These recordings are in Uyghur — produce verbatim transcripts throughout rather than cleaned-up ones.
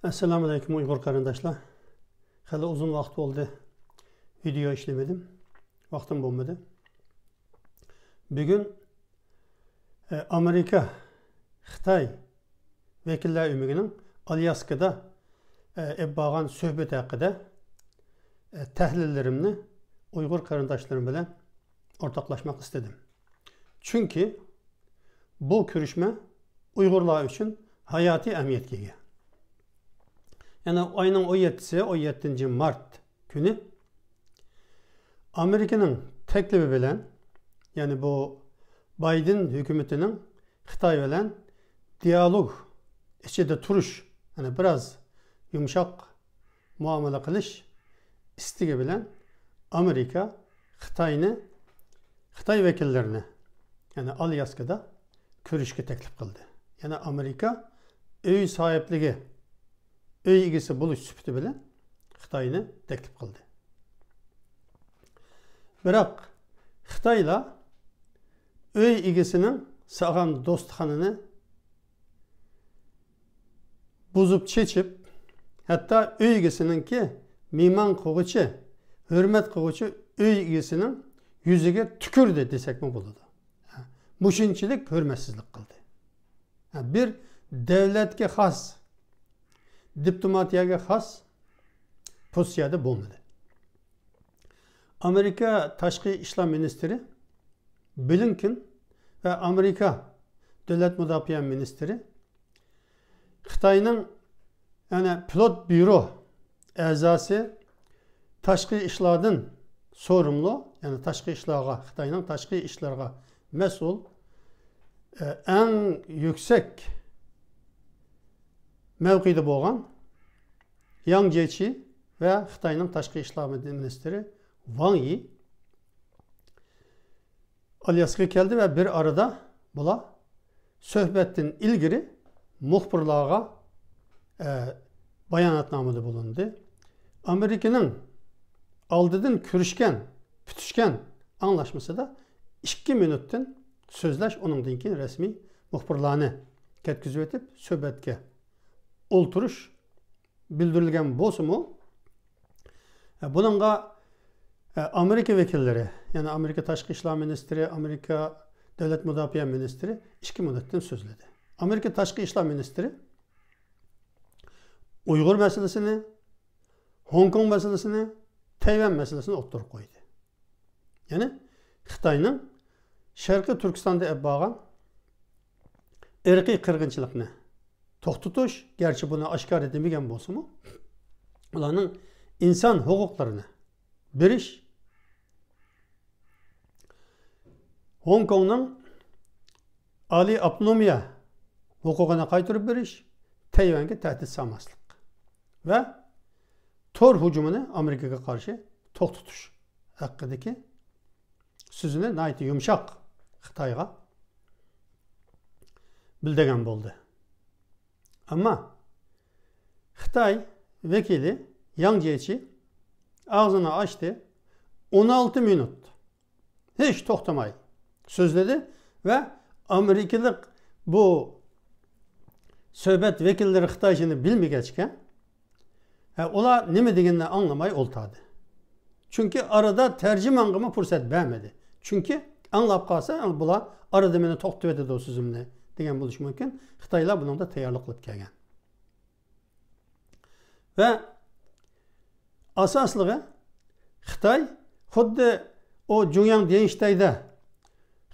ئەسسالامۇ ئەلەيكۇم ئۇيغۇر قېرىنداشلار. خېلى ئۇزۇن ۋاقىت بولدى ۋىدېئو ئىشلىمىدىم. ۋاقتىم بولمىدى. بۈگۈن، ئە، ئامېرىكا، خىتاي ۋەكىللەر ئۆمىكىنىڭ ئالياسكىدا، ئە، ئېلىپ بارغان سۆھبىتى ھەققىدە، ئە، تەھلىللىرىمنى ئۇيغۇر قېرىنداشلىرىم بىلەن ئورتاقلاشماق ئىستىدىم. چۈنكى بۇ كۆرۈشمە ئۇيغۇرلار ئۈچۈن ھاياتىي ئەھمىيەتكە ئىگە. يەنى ئاينىڭ ئون يەتتىسى، ئون يەتتىنچى مارت كۈنى ئامېرىكىنىڭ تەكلىپى بىلەن، يەنى بۇ بايدېن ھۆكۈمىتىنىڭ خىتاي بىلەن دىئالوگ ئىچىدە تۇرۇش، يەنى بىراز يۇمشاق مۇئامىلە قىلىش ئىستىكى بىلەن ئامېرىكا خىتاينى، خىتاي ۋەكىللىرىنى، يەنى ئالياسكىدا كۆرۈشكە تەكلىپ قىلدى. يەنى ئامېرىكا ئۆي ساھىبلىكى، ئۆي ئىگىسى بولۇش سۈپىتى بىلەن خىتاينى تەكلىپ قىلدى. بىراق خىتايلار ئۆي ئىگىسىنىڭ سالغان دوستخانىنى بۇزۇپ چېچىپ، ھەتتا ئۆي ئىگىسىنىڭكى مېھمان قىلغۇچى، ھۆرمەت قىلغۇچى ئۆي ئىگىسىنىڭ يۈزىگە تۈكۈردى دېسەكمۇ بولىدۇ. مۇشۇنچىلىك ھۆرمەتسىزلىك قىلدى. بىر دۆلەتكە خاس، دىپلوماتىيەگە خاس پوزىتسىيەدە بولمىدى. ئامېرىكا تاشقى ئىشلار مىنىستىرى بلىنكېن ۋە ئامېرىكا دۆلەت مۇداپىئە مىنىستىرى خىتاينىڭ، يەنى پلوت بيۇرو ئەزاسى، تاشقى ئىشلاردىن سورۇملۇ، يەنى تاشقى ئىشلارغا، خىتاينىڭ تاشقى ئىشلىرىغا مەسئۇل، ئە، ئەڭ يۈكسەك مەۋقىدە بولغان ياڭ جيېچى ۋە خىتاينىڭ تاشقى ئىشلار مىنىستىرى ۋاڭ يى ئالياسكىغا كەلدى ۋە بىر ئارىدا بۇلار سۆھبەتتىن ئىلگىرى مۇخبىرلارغا، ئە، باياناتنامىدە بولۇندى. ئامېرىكىنىڭ ئالدىدىن كۆرۈشكەن، پۈتۈشكەن ئاڭلاشمىسىدا ئىككى مىنۇتتىن سۆزلەش، ئۇنىڭدىن كېيىن رەسمىي مۇخبىرلارنى كەتكۈزۈۋېتىپ، سۆھبەتكە ئولتۇرۇش بىلدۈرۈلگەن بولسىمۇ، بۇنىڭغا ئامېرىكا ۋەكىللىرى، يەنى ئامېرىكا تاشقى ئىشلار مىنىستىرى، ئامېرىكا دۆلەت مۇداپىئە مىنىستىرى ئىككى مۇددەتتىن سۆزلىدى. ئامېرىكا تاشقى ئىشلار مىنىستىرى ئۇيغۇر مەسىلىسىنى، خوڭكوڭ مەسىلىسىنى، تەيۋەن مەسىلىسىنى ئوتتۇرىغا قويدى. يەنى خىتاينىڭ شەرقىي تۈركىستاندا ئېلىپ بارغان ئىرقىي قىرغىنچىلىقنى توختىتىش، گەرچە بۇنى ئاشكارا دېمىگەن بولسىمۇ، ئۇلارنىڭ ئىنسان ھوقۇقلىرىنى بېرىش، خوڭكوڭنىڭ ئالىي ئاپتونومىيە ھوقۇقىنى قايتۇرۇپ بېرىش، تەيۋەنگە تەھدىت سالماسلىق ۋە تور ھۇجۇمىنى ئامېرىكىغا قارشى توختىتىش ھەققىدىكى سۆزىنى ناھايىتى يۇمشاق خىتايغا بىلدۈرگەن بولدى. ئەمما خىتاي ۋەكىلى ياڭ جيېچى ئاغزىنى ئاچتى، ئون ئالتە مىنۇت ھېچ توختىماي سۆزلىدى ۋە ئامېرىكىلىق بۇ سۆھبەت ۋەكىللىرى خىتايچىنى بىلمىگەچكە، ھە، ئۇلار نېمە دېگىنىنى ئاڭلىماي ئولتۇردى. چۈنكى ئارىدا تەرجىمانغىمۇ پۇرسەت بەرمىدى. چۈنكى ئاڭلاپ قالسا، بۇلار ئارىدا مېنى توختىتىۋېتىدۇ سۆزۈمنى دېگەن بولۇشى مۇمكىن. خىتايلار بۇنىڭدا تەييارلىق قىلىپ كەلگەن. ۋە ئاساسلىقى خىتاي خۇددى ئۇ جۇڭياڭ ديەنشىتەيدە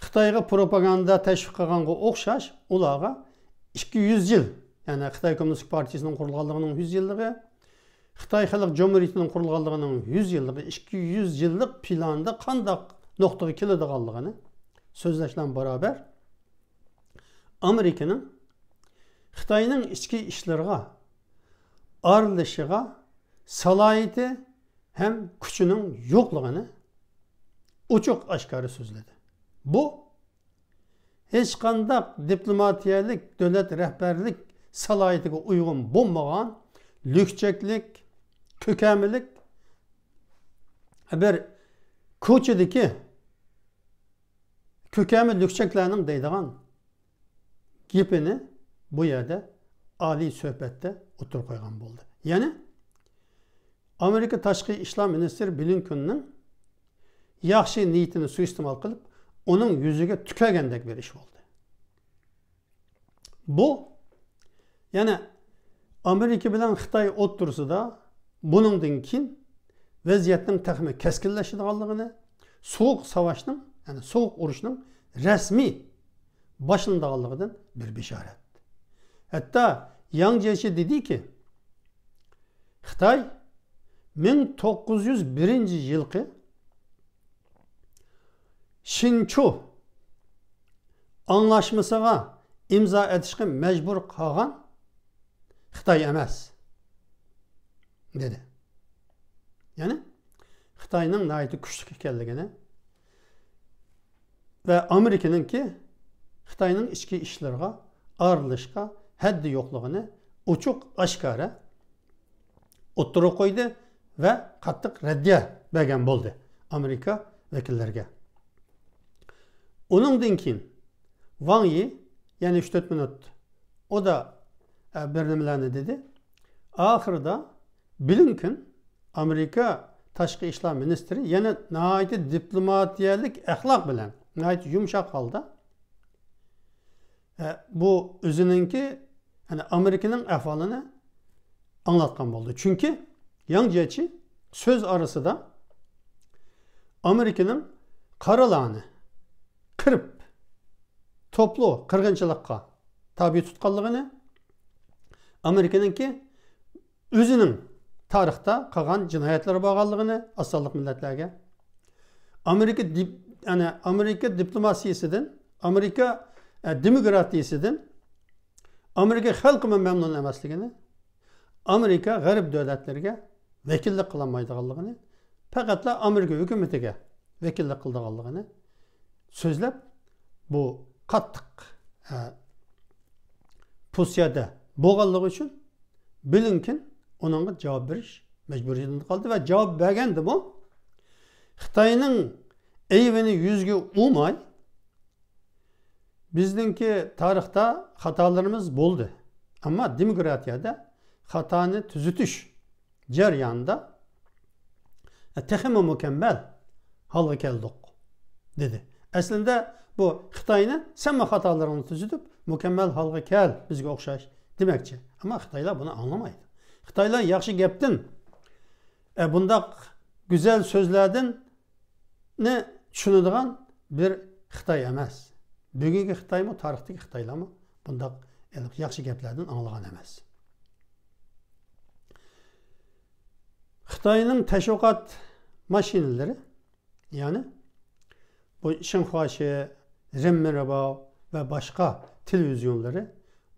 خىتايغا پروپاگاندا تەشۋىق قىلغانغا ئوخشاش، ئۇلارغا ئىككى يۈز يىل، يەنى خىتاي كوممۇنىستىك پارتىيىسىنىڭ قۇرۇلغانلىقىنىڭ يۈز يىللىقى، خىتاي خەلق جۇمھۇرىيىتىنىڭ قۇرۇلغانلىقىنىڭ يۈز يىللىقى، ئىككى يۈز يىللىق پىلاندا قانداق نۇقتىغا كېلىدىغانلىقىنى سۆزلەش بىلەن بارابەر، ئامېرىكىنىڭ خىتاينىڭ ئىچكى ئىشلىرىغا ئارىلىشىشىغا سالاھىيىتى ھەم كۈچىنىڭ يوقلۇقىنى ئوچۇق ئاشكارا سۆزلىدى. بۇ ھېچقانداق دىپلوماتىيەلىك، دۆلەت رەھبەرلىك سالاھىيىتىگە ئۇيغۇن بولمىغان لۈكچەكلىك، كۆكەمىلىك، بىر كوچىدىكى كۆكەمە لۈكچەكلەرنىڭ دەيدىغان گېپىنى بۇ يەردە ئالىي سۆھبەتتە ئوتتۇرىغا قويغان بولدى. يەنى ئامېرىكا تاشقى ئىشلار مىنىستىرى بلىنكېننىڭ ياخشى نىيىتىنى سۇيىئىستېمال قىلىپ، ئۇنىڭ يۈزىگە تۈكەلگەندەك بىر ئىش بولدى. بۇ، يەنى ئامېرىكا بىلەن خىتاي ئوتتۇرىسىدا بۇنىڭدىن كېيىن ۋەزىيەتنىڭ تېخىمۇ كەسكىنلىشىدىغانلىقىنى، سوغۇق ساۋاشنىڭ، يەنى سوغۇق ئۇرۇشنىڭ رەسمىي باشلىنىدىغانلىقىدىن بىر بېشارەت. ھەتتا ياڭ جيېچى دېدىكى، خىتاي مىڭ توققۇز يۈز بىرىنچى يىلقى شىنچۇ ئاڭلاشمىسىغا ئىمزا ئېتىشقا مەجبۇر قالغان خىتاي ئەمەس، دېدى. يەنى خىتاينىڭ ناھايىتى كۈچلۈك ئىكەنلىكىنى ۋە ئامېرىكىنىڭكى خىتاينىڭ ئىچكى ئىشلىرىغا ئارىلىشىشقا ھەددى يوقلۇقىنى ئوچۇق ئاشكارا ئوتتۇرىغا قويدى ۋە قاتتىق رەددىيە بەرگەن بولدى ئامېرىكا ۋەكىللىرىگە. ئۇنىڭدىن كېيىن ۋاڭ يى يەنە ئۈچ تۆت مىنۇت ئۇ دا، ئە، بىر نېمىلەرنى دېدى. ئاخىرىدا بلىنكېن، ئامېرىكا تاشقى ئىشلار مىنىستىرى يەنە ناھايىتى دىپلوماتىيەلىك ئەخلاق بىلەن، ناھايىتى يۇمشاق ھالدا، ئە، بۇ ئۆزىنىڭكى، يەنى ئامېرىكىنىڭ ئەھۋالىنى ئاڭلاتقان بولدى. چۈنكى ياڭ جيېچى سۆز ئارىسىدا ئامېرىكىنىڭ قارىلارنى قىرىپ، توپلۇ قىرغىنچىلىققا تابىئ تۇتقانلىقىنى، ئامېرىكىنىڭكى ئۆزىنىڭ تارىختا قىلغان جىنايەتلىرى بولغانلىقىنى، ئاز سانلىق مىللەتلەرگە ئامېرىكا دىپ-، يەنى ئامېرىكا دىپلوماتىيىسىدىن، ئامېرىكا، ئە، دېموكراتىيىسىدىن ئامېرىكا خەلقىمۇ مەمنۇن ئەمەسلىكىنى، ئامېرىكا غەرب دۆلەتلىرىگە ۋەكىللىك قىلالمايدىغانلىقىنى، پەقەتلا ئامېرىكا ھۆكۈمىتىگە ۋەكىللىك قىلىدىغانلىقىنى سۆزلەپ، بۇ قاتتىق، ئە، پوزىتسىيەدە بولغانلىقى ئۈچۈن بلىنكېن ئۇنىڭغا جاۋاب بېرىش مەجبۇرىيىتىدە قالدى ۋە جاۋاب بەرگەندىمۇ خىتاينىڭ ئەيىبىنى يۈزىگە ئۇرماي، بىزنىڭكى تارىختا خاتالىرىمىز بولدى، ئەمما دېموكراتىيەدە خاتانى تۈزىتىش جەريانىدا تېخىمۇ مۇكەممەل ھالغا كەلدۇق، دېدى. ئەسلىندە بۇ خىتاينى سەنمۇ خاتالىرىڭنى تۈزىتىپ، مۇكەممەل ھالغا كەل، بىزگە ئوخشاش دېمەكچى. ئەمما خىتايلار بۇنى ئاڭلىمايدۇ. خىتايلار ياخشى گەپتىن، ئە، بۇنداق گۈزەل سۆزلەردىن نى چۈشىنىدىغان بىر خىتاي ئەمەس. بۈگۈنكى خىتايمۇ، تارىختىكى خىتايلارمۇ بۇنداق ياخشى گەپلەردىن ئاڭلىغان ئەمەس. خىتاينىڭ تەشۋىقات ماشىنىلىرى، يەنى بۇ شىنخۇاشى، رېنمىنرىباۋ ۋە باشقا تېلېۋىزىيونلىرى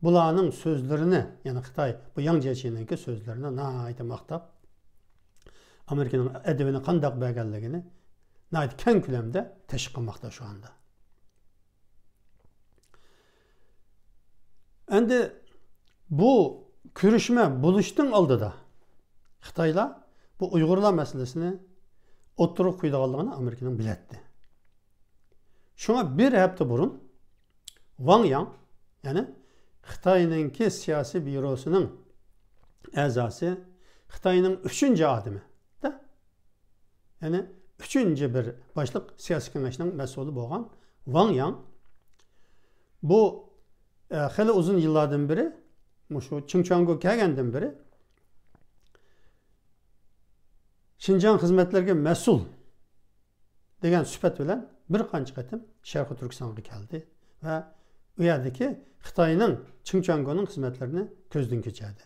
بۇلارنىڭ سۆزلىرىنى، يەنى خىتاي بۇ ياڭ جيېچىنىڭكى سۆزلىرىنى ناھايىتى ماختاپ، ئامېرىكىنىڭ ئەدىبىنى قانداق بەرگەنلىكىنى ناھايىتى كەڭ كۆلەمدە تەشۋىق قىلماقتا شۇ ئاندا. ئەمدى بۇ كۆرۈشمە بولۇشتىن ئالدىدا خىتايلار بۇ ئۇيغۇرلار مەسىلىسىنى ئوتتۇرىغا قويىدىغانلىقىنى ئامېرىكىنىڭ بىلەتتى. شۇڭا بىر ھەپتە بۇرۇن ۋاڭ ياڭ، يەنى خىتاينىڭكى سىياسىي بيۇروسىنىڭ ئەزاسى، خىتاينىڭ ئۈچىنچى ئادىمى، دە، يەنى ئۈچىنچى بىر باشلىق سىياسىي كېڭەشنىڭ مەسئۇلى بولغان ۋاڭ ياڭ بۇ، ئە، خېلى ئۇزۇن يىللاردىن بېرى، مۇشۇ چىڭچياڭگو كەلگەندىن بېرى شىنجاڭ خىزمەتلىرىگە مەسئۇل دېگەن سۈپەت بىلەن بىر قانچە قېتىم شەرقىي تۈركىستانغا كەلدى ۋە ئۇ يەردىكى خىتاينىڭ چىڭچياڭگونىڭ خىزمەتلىرىنى كۆزدىن كەچۈردى.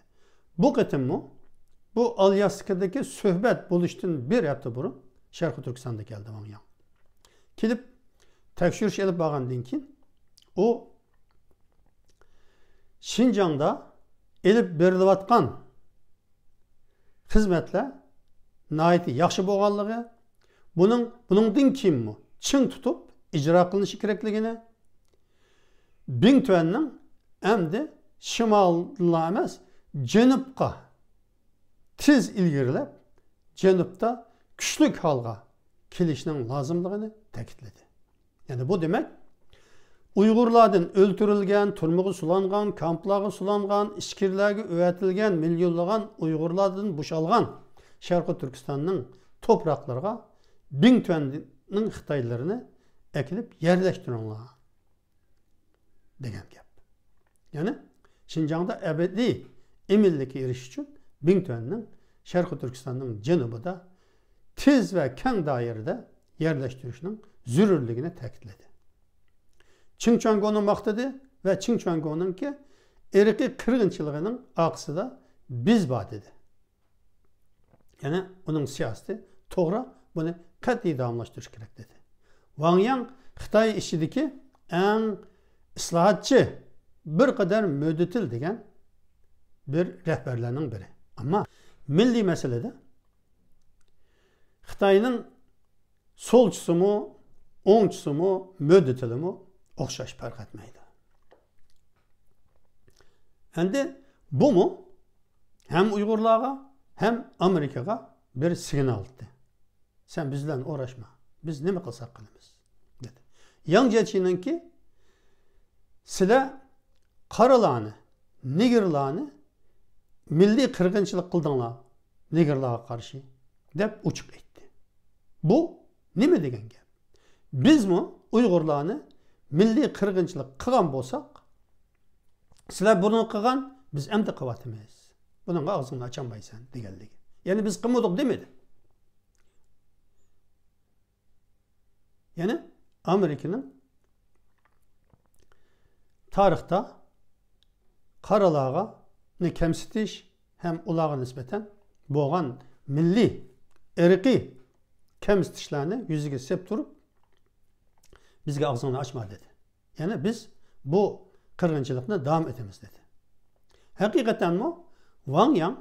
بۇ قېتىممۇ بۇ ئالياسكىدىكى سۆھبەت بولۇشتىن بىر ھەپتە بۇرۇن شەرقىي تۈركىستاندا كەلدى ۋاڭ ياڭ. كېلىپ تەكشۈرۈش ئېلىپ بارغاندىن كېيىن ئۇ شىنجاڭدا ئېلىپ بېرىلىۋاتقان خىزمەتلەر ناھايىتى ياخشى بولغانلىقى، بۇنىڭ، بۇنىڭدىن كېيىنمۇ چىڭ تۇتۇپ ئىجرا قىلىنىشى كېرەكلىكىنى، بىڭتۈەننىڭ ئەمدى شىمالدىلا ئەمەس، جەنۇبقا تېز ئىلگىرىلەپ، جەنۇبتا كۈچلۈك ھالغا كېلىشنىڭ لازىملىقىنى تەكىتلىدى. يەنى بۇ دېمەك، ئۇيغۇرلاردىن ئۆلتۈرۈلگەن، تۈرمىگە سولانغان، كامپلارغا سولانغان، ئىچكىرىلەرگە ئەۋەتىلگەن مىليونلىغان ئۇيغۇرلاردىن بوشالغان شەرقىي تۈركىستاننىڭ توپراقلىرىغا بىڭتۈەننىڭ خىتايلىرىنى ئەكېلىپ يەرلەشتۈرۈڭلار دېگەن گەپ. يەنى شىنجاڭدا ئەبەدىي ئەمىنلىككە ئېرىشىش ئۈچۈن بىڭتۈەننىڭ شەرقىي تۈركىستاننىڭ جەنۇبىدا تېز ۋە كەڭ دائىرىدە يەرلەشتۈرۈشنىڭ زۆرۈرلۈكىنى تەكىتلىدى. چېڭ چۈەنگونى ماختىدى ۋە چېڭ چۈەنگونىڭكى ئىرقىي قىرغىنچىلىقىنىڭ ئارقىسىدا بىز بار دېدى. يەنى ئۇنىڭ سىياسىتى توغرا، بۇنى قەتئىي داۋاملاشتۇرۇش كېرەك دېدى. ۋاڭ ياڭ خىتاي ئىچىدىكى ئەڭ ئىسلاھاتچى، بىر قەدەر مۆتىدىل دېگەن بىر رەھبەرلەرنىڭ بىرى. ئەمما مىللىي مەسىلىدە خىتاينىڭ سولچىسىمۇ، ئوڭچىسىمۇ، مۆتىدىلىمۇ ئوخشاش پەرق ئەتمەيدۇ. ئەمدى بۇمۇ ھەم ئۇيغۇرلارغا، ھەم ئامېرىكىغا بىر سىگنال ئاتتى. سەن بىز بىلەن ئوراشما. بىز نېمە قىلساق قىلىمىز، دېدى. ياڭ جيېچىنىڭكى، سىلەر قارىلارنى، نېگىرلارنى مىللىي قىرغىنچىلىق قىلدىڭلار نېگىرلارغا قارشى، دەپ ئوچۇق ئېيتتى. بۇ نېمە دېگەن گەپ؟ بىزمۇ ئۇيغۇرلارنى مىللىي قىرغىنچىلىق قىلغان بولساق، سىلەر بۇرۇن قىلغان، بىز ئەمدى قىلىۋاتىمىز. بۇنىڭغا ئاغزىڭنى ئاچالمايسەن دېگەنلىكى. يەنى بىز قىلمىدۇق دېمىدى. يەنى ئامېرىكىنىڭ تارىختا قارىلارنى كەمسىتىش ھەم ئۇلارغا نىسبەتەن بولغان مىللىي، ئىرقىي كەمسىتىشلەرنى يۈزىگە سېلىپ تۇرۇپ، بىزگە ئاغزىڭنى ئاچما دېدى. يەنى بىز بۇ قىرغىنچىلىقنى داۋام ئېتىمىز دېدى. ھەقىقەتەنمۇ ۋاڭ ياڭ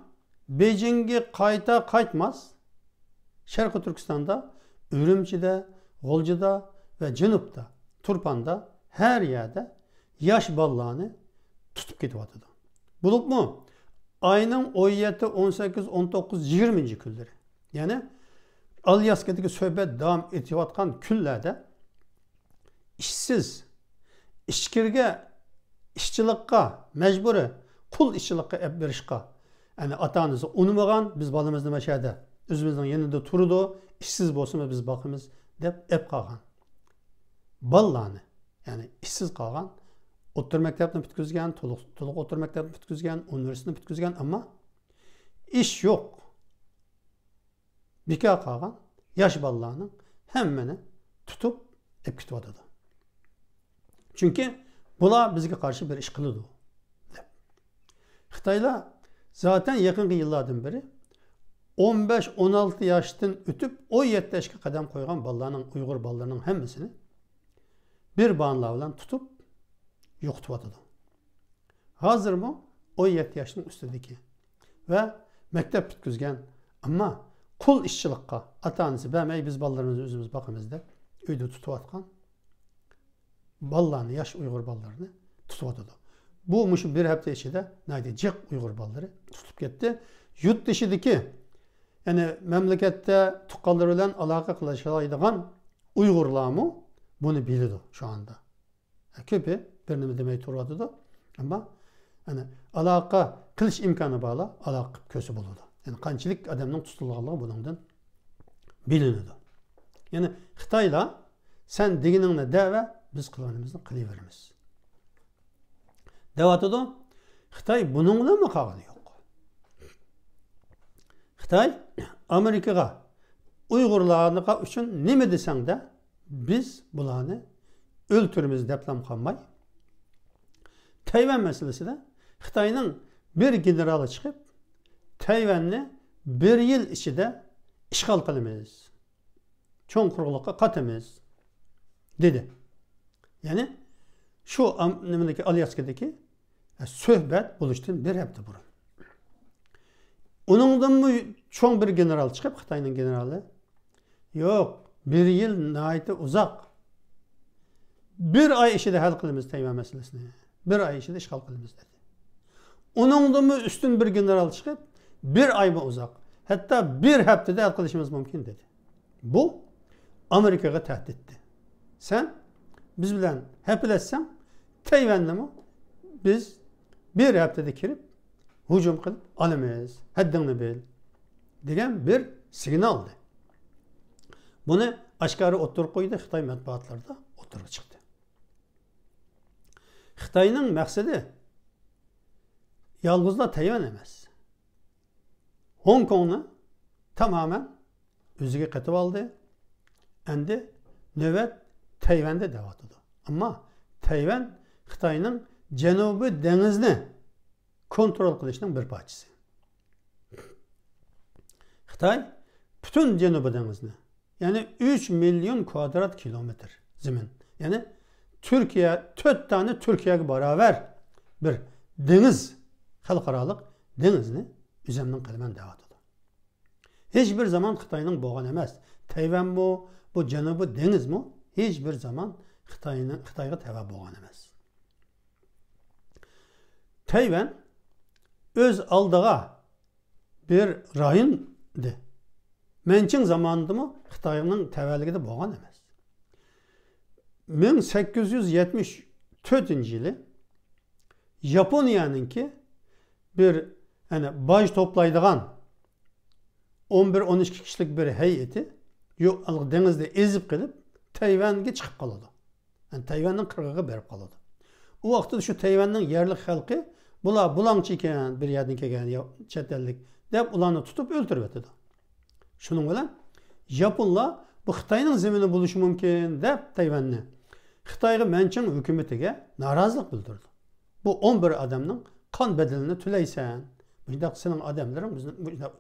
بېيجىڭگە قايتا قايتماس، شەرقىي تۈركىستاندا، ئۈرۈمچىدە، غۇلجىدا ۋە جەنۇبتا، تۇرپاندا، ھەر يەردە ياش بالىلارنى تۇتۇپ كېتىۋاتىدۇ. بولۇپمۇ ئاينىڭ ئون يەتتە، ئون سەككىز، ئون توققۇز، يىگىرمىنچى كۈنلىرى، يەنى ئالياسكىدىكى سۆھبەت داۋام ئېتىۋاتقان كۈنلەردە ئىشسىز، ئىچكىرىگە ئىشچىلىققا، مەجبۇرىي قۇل ئىشچىلىققا ئەپ بېرىشقا، يەنى ئاتا-ئانىسى ئۇنىمىغان، بىز بالىمىزنى مانا شۇ يەردە ئۆزىمىزنىڭ يېنىدا تۇرىدۇ، ئىشسىز بولسىمۇ بىز باقىمىز دەپ ئەپ قالغان بالىلارنى، يەنى ئىشسىز قالغان، ئوتتۇرا مەكتەپنى پۈتكۈزگەن، تولۇق، تولۇق ئوتتۇرا مەكتەپنى پۈتكۈزگەن، ئۇنىۋېرسىتېتنى پۈتكۈزگەن، ئەمما ئىش يوق، بىكار قالغان ياش بالىلارنىڭ ھەممىنى تۇتۇپ ئېلىپ كېتىۋاتىدۇ. چۈنكى بۇلار بىزگە قارشى بىر ئىش قىلىدۇ دەپ. خىتايلار زاتەن يېقىنقى يىللاردىن بېرى ئون بەش، ئون ئالتە ياشتىن ئۆتۈپ، ئون يەتتە ياشقا قەدەم قويغان بالىلارنىڭ، ئۇيغۇر بالىلىرىنىڭ ھەممىسىنى بىر باھانىلەر بىلەن تۇتۇپ يوقىتىۋاتىدۇ. ھازىرمۇ ئون يەتتە ياشنىڭ ئۈستىدىكى ۋە مەكتەپ پۈتكۈزگەن، ئەمما قۇل ئىشچىلىققا، ئاتا-ئانىسى بەرمەي، بىز بالىلىرىمىزنى ئۆزىمىز باقىمىز دەپ ئۆيدە تۇتۇۋاتقان بالىلارنى، ياش ئۇيغۇر بالىلىرىنى تۇتۇۋاتىدۇ. بۇ مۇشۇ بىر ھەپتە ئىچىدە ناھايىتى جىق ئۇيغۇر بالىلىرى تۇتۇلۇپ كەتتى. يۇرت تېشىدىكى، يەنى مەملىكەتتە تۇغقانلىرى بىلەن ئالاقە قىلىشالايدىغان ئۇيغۇرلارمۇ بۇنى بىلىدۇ شۇ ئاندا. كۆپى بىر نېمە دېمەي تۇرۇۋاتىدۇ. ئەمما، ئەنە، ئالاقە قىلىش ئىمكانى بارلار ئالاقە قىلىپ كۆرسە بولىدۇ. يەنى قانچىلىك ئادەمنىڭ تۇتۇلغانلىقى بۇنىڭدىن بىلىنىدۇ. يەنى خىتايلار، سەن دېگىنىڭنى دەۋە، بىز قىلغىنىمىزنى قىلىۋېرىمىز، دەۋاتىدۇ. خىتاي بۇنىڭ بىلەنمۇ قالغىنى يوق. خىتاي ئامېرىكىغا ئۇيغۇرلارغا ئۈچۈن نېمە دېسەڭ دە، بىز بۇلارنى ئۆلتۈرىمىز دەپلا قالماي، تەيۋەن مەسىلىسىدە خىتاينىڭ بىر گېنېرالى چىقىپ، تەيۋەننى بىر يىل ئىچىدە ئىشغال قىلىمىز، چوڭ قۇرۇقلۇققا قاتىمىز، دېدى. يەنى شۇ ئام-، نېمىدىكى، ئالياسكىدىكى، ئە، سۆھبەت بولۇشتىن بىر ھەپتە بۇرۇن. ئۇنىڭدىنمۇ چوڭ بىر گېنېرال چىقىپ، خىتاينىڭ گېنېرالى، يوق، بىر يىل ناھايىتى ئۇزاق. بىر ئاي ئىچىدە ھەل قىلىمىز تەيۋەن مەسىلىسىنى. بىر ئاي ئىچىدە ئىشغال قىلىمىز، دېدى. ئۇنىڭدىنمۇ ئۈستۈن بىر گېنېرال چىقىپ، بىر ئايمۇ ئۇزاق، ھەتتا بىر ھەپتىدە ھەل قىلىشىمىز مۇمكىن، دېدى. بۇ ئامېرىكىغا تەھدىتتى. سەن بىز بىلەن ھەپىلەشسەڭ، تەيۋەننىمۇ بىز بىر ھەپتىدە كىرىپ ھۇجۇم قىلىپ ئالىمىز، ھەددىڭنى بىل، دېگەن بىر سىگنالدى. بۇنى ئاشكارا ئوتتۇرىغا قويدى، خىتاي مەتبۇئاتلىرىدا ئوتتۇرىغا چىقتى. خىتاينىڭ مەقسىتى يالغۇزلا تەيۋەن ئەمەس. ھوڭكوڭنى تامامەن ئۆزىگە قېتىپ ئالدى. ئەمدى نۆۋەت تەيۋەندە دەۋاتىدۇ. ئەمما تەيۋەن خىتاينىڭ جەنۇبىي دېڭىزنى كونترول قىلىشنىڭ بىر پارچىسى. خىتاي پۈتۈن جەنۇبىي دېڭىزنى، يەنى ئۈچ مىليون كۋادرات كىلومېتىر زېمىن، يەنى تۈركىيە، تۆت دانە تۈركىيەگە باراۋەر بىر دېڭىز، خەلقئارالىق دېڭىزنى ئۆزۈمنىڭ قىلىمەن دەۋاتىدۇ. ھېچ بىر زامان خىتاينىڭ بولغان ئەمەس. تەيۋەنمۇ، بۇ جەنۇبىي دېڭىزمۇ ھېچ بىر زامان خىتاينىڭ، خىتايغا تەۋە بولغان ئەمەس. تەيۋەن ئۆز ئالدىغا بىر رايون ئىدى. مەنچىڭ زامانىدىمۇ خىتاينىڭ تەۋەلىكىدە بولغان ئەمەس. مىڭ سەككىز يۈز يەتمىش تۆتىنچى يىلى ياپونىيەنىڭكى بىر، يەنى باج توپلايدىغان ئون بىر، ئون ئىككى كىشىلىك بىر ھەيئىتى يو-، دېڭىزدا ئېزىپ قېلىپ، تەيۋەنگە چىقىپ قالىدۇ. يەنى تەيۋەننىڭ قىرغىقىغا بېرىپ قالىدۇ. ئۇ ۋاقىتتا شۇ تەيۋەننىڭ يەرلىك خەلقى، بۇلار بۇلاڭچى ئىكەن، بىر يەردىن كەلگەن يا چەت ئەللىك، دەپ ئۇلارنى تۇتۇپ ئۆلتۈرۈۋېتىدۇ. شۇنىڭ بىلەن ياپونلار بۇ خىتاينىڭ زېمىنى بولۇشى مۇمكىن دەپ تەيۋەننى خىتايغا مەنچىڭ ھۆكۈمىتىگە نارازىلىق بىلدۈرىدۇ. بۇ ئون بىر ئادەمنىڭ قان بەدىلىنى تۆلەيسەن. مۇشۇنداق سېنىڭ ئادەملىرىڭ بىزنى مۇشۇنداق،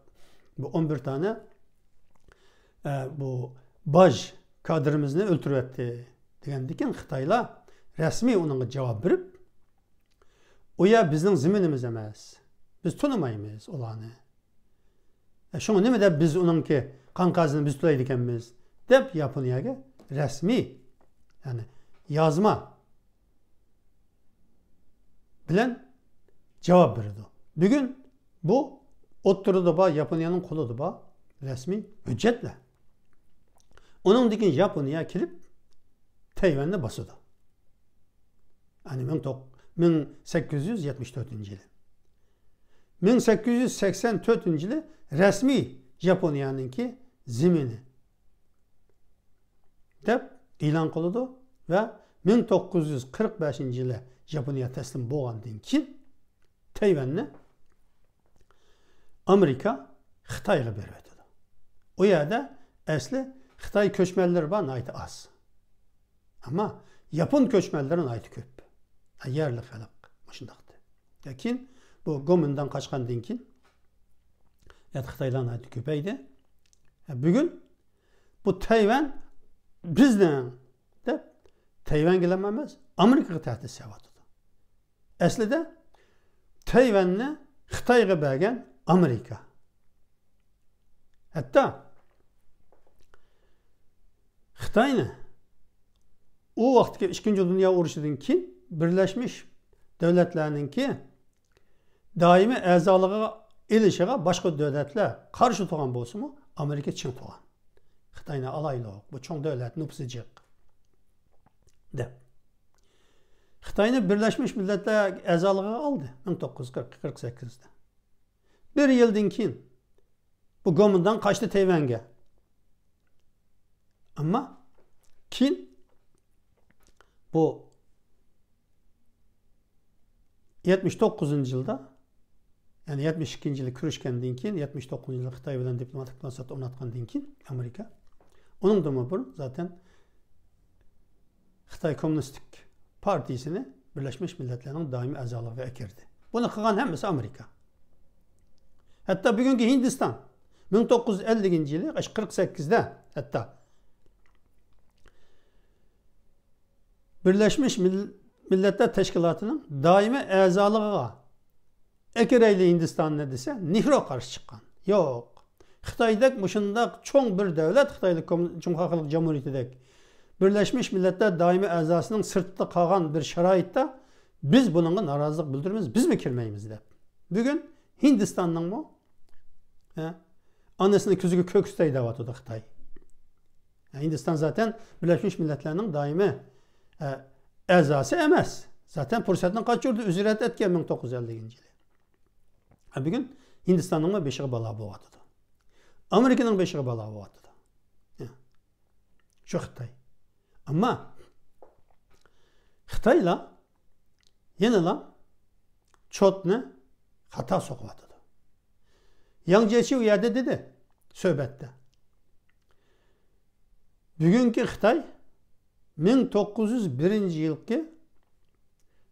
بۇ ئون بىر دانە، ئە، بۇ باج كادىرىمىزنى ئۆلتۈرۈۋەتتى دېگەندىكىن خىتايلار رەسمىي ئۇنىڭغا جاۋاب بېرىپ، ئۇ يەر بىزنىڭ زېمىنىمىز ئەمەس. بىز تونۇمايمىز ئۇلارنى. ئە، شۇڭا نېمە دەپ بىز ئۇنىڭكى قان قەرزىنى بىز تۆلەيدىكەنمىز؟ دەپ ياپونىيەگە رەسمىي، يەنى يازما بىلەن جاۋاب بېرىدۇ. بۈگۈن بۇ ئوتتۇرىدا بار، ياپونىيەنىڭ قولىدا بار رەسمىي ھۆججەتلەر. ئۇنىڭدىن كېيىن ياپونىيە كېلىپ تەيۋەننى باسىدۇ. يەنى مىڭ توق-، مىڭ سەككىز يۈز يەتمىش تۆتىنچى يىلى. مىڭ سەككىز يۈز سەكسەن تۆتىنچى يىلى رەسمىي ياپونىيەنىڭكى زېمىنى دەپ ئېلان قىلىدۇ ۋە مىڭ توققۇز يۈز قىرىق بەشىنچى يىلى ياپونىيە تەسلىم بولغاندىن كېيىن تەيۋەننى ئامېرىكا خىتايغا بېرىۋېتىدۇ. ئۇ يەردە ئەسلى خىتاي كۆچمەنلىرى بار، ناھايىتى ئاز. ئەمما ياپون كۆچمەنلىرى ناھايىتى كۆپ. يەرلىك خەلق مۇشۇنداقتى. كېيىن بۇ گومىنداڭ قاچقاندىن كېيىن، يات خىتايلار ناھايىتى كۆپەيدى. بۈگۈن بۇ تەيۋەن بىزنىڭ دەپ تەيۋەنگىلا ئەمەس، ئامېرىكىغا تەھدىت سېلىۋاتىدۇ. ئەسلىدە تەيۋەننى خىتايغا بەرگەن ئامېرىكا. ھەتتا خىتاينى ئۇ ۋاقىتتىكى ئىككىنچى دۇنيا ئۇرۇشىدىن كېيىن بىرلەشمىش دۆلەتلەرنىڭكى دائىمىي ئەزالىقىغا ئېلىشىغا باشقا دۆلەتلەر قارشى تۇرغان بولسىمۇ، ئامېرىكا چىڭ تۇرغان. خىتاينى ئالايلۇق، بۇ چوڭ دۆلەت، نوپۇسى جىق، دەپ. خىتاينى بىرلەشمىش مىللەتلەر ئەزالىقىغا ئالدى مىڭ توققۇز يۈز قىرىق، قىرىق سەككىزدە. بىر يىلدىن كېيىن بۇ گومىنداڭ قاچتى تەيۋەنگە. ئەمما كېيىن بۇ يەتمىش توققۇزىنچى يىلدا، يەنى يەتمىش ئىككىنچى يىلى كۆرۈشكەندىن كېيىن، يەتمىش توققۇزىنچى يىلى خىتاي بىلەن دىپلوماتىك مۇناسىۋەت ئورناتقاندىن كېيىن ئامېرىكا، ئۇنىڭدىنمۇ بۇرۇن زاتەن خىتاي كوممۇنىستىك پارتىيىسىنى بىرلەشمىش مىللەتلەرنىڭ دائىمىي ئەزالىقىغا ئەكىردى. بۇنى قىلغان ھەممىسى ئامېرىكا. ھەتتا بۈگۈنكى ھىندىستان مىڭ توققۇز يۈز ئەللىكىنچى يىلى، قىرىق سەككىزدە ھەتتا بىرلەشمىش مىل-، مىللەتلەر تەشكىلاتىنىڭ دائىمىي ئەزالىقىغا ئەكىرەيلى ھىندىستاننى دېسە، نېھرۇ قارشى چىققان. يوق. خىتايدەك مۇشۇنداق چوڭ بىر دۆلەت، خىتايلىق كوم-، جۇڭخۇا خەلق جۇمھۇرىيىتىدەك بىرلەشمىش مىللەتلەر دائىمىي ئەزاسىنىڭ سىرتىدا قالغان بىر شارائىتتا بىز بۇنىڭغا نارازىلىق بىلدۈرىمىز، بىزمۇ كىرمەيمىز دەپ. بۈگۈن ھىندىستاننىڭمۇ، ھە، ئانىسىنى كۆزىگە كۆرسىتەي دەۋاتىدۇ خىتاي. ھىندىستان زاتەن بىرلەشمىش مىللەتلەرنىڭ دائىمىي ئە، ئەزاسى ئەمەس. زاتەن پۇرسەتنى قاچۇردى، ئۆزى رەت ئەتكەن مىڭ توققۇز يۈز ئەللىكىنچى يىلى. ئە، بۈگۈن ھىندىستاننىڭمۇ بېشىغا بالا بولۇۋاتىدۇ. ئامېرىكىنىڭ بېشىغا بالا بولۇۋاتىدۇ. يا. شۇ خىتاي. ئەمما خىتايلار يەنىلا چوتنى خاتا سوقۇۋاتىدۇ. ياڭ جيېچى ئۇ يەردە دېدى، سۆھبەتتە. بۈگۈنكى خىتاي مىڭ توققۇز يۈز بىرىنچى يىلقى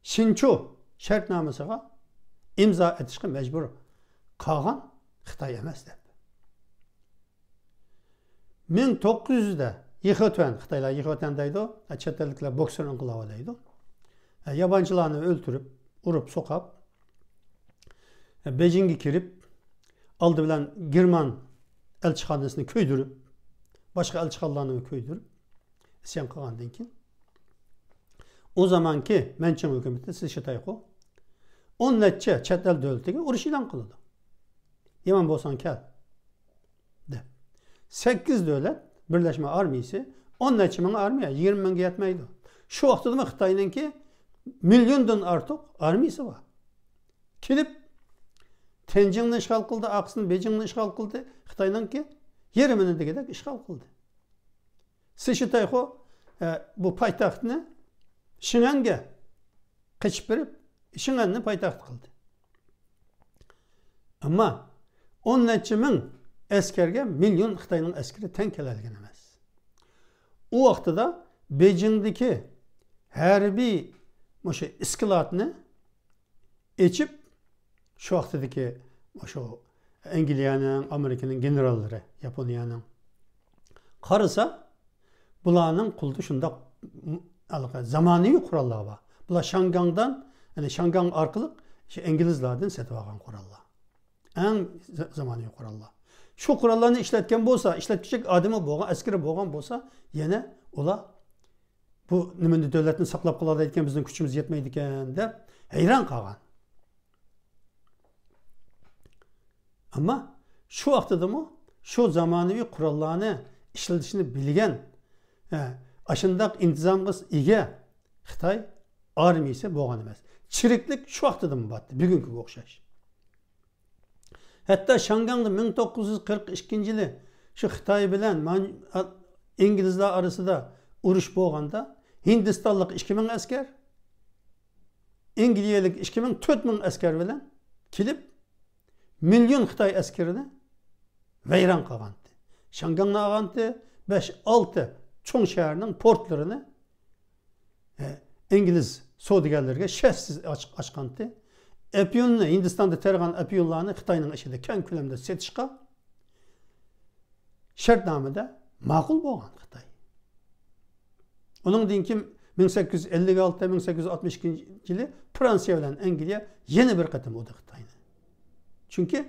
شىنچۇ شەرتنامىسىغا ئىمزا ئېتىشقا مەجبۇر قالغان خىتاي ئەمەس دەپ. مىڭ توققۇز يۈزدە يىخېتۈەن، خىتايلار يىخېتۈەن دەيدۇ، چەت ئەللىكلەر بوكسېر ئىنقىلابى دەيدۇ. يابانچىلارنى ئۆلتۈرۈپ، ئۇرۇپ، سوقاپ، بېيجىڭگە كىرىپ، ئالدى بىلەن گېرمان ئەلچىخانىسىنى كۆيدۈرۈپ، باشقا ئەلچىخانىلارنى كۆيدۈرۈپ، ئىسيان قىلغاندىن كېيىن، ئۇ زامانكى مەنچىڭ ھۆكۈمىتى، سى شىتايخۇ، ئون نەچچە چەت ئەل دۆلىتىگە ئۇرۇش ئېلان قىلىدۇ. يامان بولساڭ كەل، دەپ. سەككىز دۆلەت بىرلەشمە ئارمىيىسى، ئون نەچچە مىڭ ئارمىيە، يىگىرمە مىڭغا يەتمەيدۇ. شۇ ۋاقىتتىمۇ خىتاينىڭكى مىليوندىن ئارتۇق ئارمىيىسى بار. كېلىپ، تەنجىڭنى ئىشغال قىلدى، ئارقىسىدىن بېيجىڭنى ئىشغال قىلدى. خىتاينىڭكى يېرىمىنى دېگۈدەك ئىشغال قىلدى. سى شىتايخۇ، ئە، بۇ پايتەختنى شىڭەنگە قېچىپ بېرىپ، شىڭەننى پايتەخت قىلدى. ئەمما ئون نەچچە مىڭ ئەسكەرگە مىليون خىتاينىڭ ئەسكىرى تەڭ كېلەلىگەن ئەمەس. ئۇ ۋاقتىدا بېيجىڭدىكى ھەربىي مۇشۇ ئىسكىلاتنى ئېچىپ، شۇ ۋاقتىدىكى شۇ ئەنگلىيەنىڭ، ئامېرىكىنىڭ گېنېراللىرى، ياپونىيەنىڭ قارىسا، بۇلارنىڭ قولىدا شۇنداق، ھېلىقى زامانىۋى قوراللار بار. بۇلار شياڭگاڭدىن، يەنى شياڭگاڭ ئارقىلىق شۇ ئىنگلىزلاردىن سېتىۋالغان قوراللار. ئەڭ ز-، زامانىۋى قوراللار. شۇ قوراللارنى ئىشلەتكەن بولسا، ئىشلەتكۈچى ئادىمى بولغان، ئەسكىرى بولغان بولسا، يەنە ئۇلار بۇ نېمىندە دۆلەتنى ساقلاپ قالالايدىكەن، بىزنىڭ كۈچىمىز يەتمەيدىكەن دەپ ھەيران قالغان. ئەمما شۇ ۋاقتىدىمۇ شۇ زامانىۋى قوراللارنى ئىشلىتىشنى بىلگەن، ھە، ئاشۇنداق ئىنتىزامغا ئىگە خىتاي ئارمىيىسى بولغان ئەمەس. چىرىكلىك شۇ ۋاقتىدىمۇ بارتتى، بۈگۈنكىگە ئوخشاش. ھەتتا شياڭگاڭدا مىڭ توققۇز يۈز قىرىق ئىككىنچى يىلى شۇ خىتاي بىلەن مان-، ئا-، ئىنگلىزلار ئارىسىدا ئۇرۇش بولغاندا، ھىندىستانلىق ئىككى مىڭ ئەسكەر، ئىنگلىيەلىك ئىككى مىڭ، تۆت مىڭ ئەسكەر بىلەن كېلىپ، مىليون خىتاي ئەسكىرىنى ۋەيران قىلغانتى. شياڭگاڭنى ئالغانتى، بەش، ئالتە چوڭ شەھەرنىڭ پورتلىرىنى ئە، ئىنگلىز سودىگەرلىرىگە شەرتسىز ئاچ-، ئاچقانتى. ئەپيۈننى، ھىندىستاندا تېرىغان ئەپيۈنلارنى خىتاينىڭ ئىچىدە كەڭ كۆلەمدە سېتىشقا شەرتنامىدە ماقۇل بولغان خىتاي. ئۇنىڭدىن كېيىن مىڭ سەككىز يۈز ئەللىك ئالتە، مىڭ سەككىز يۈز ئاتمىش ئىككىنچى يىلى فرانسىيە بىلەن ئەنگلىيە يەنە بىر قېتىم ئۇردى خىتاينى. چۈنكى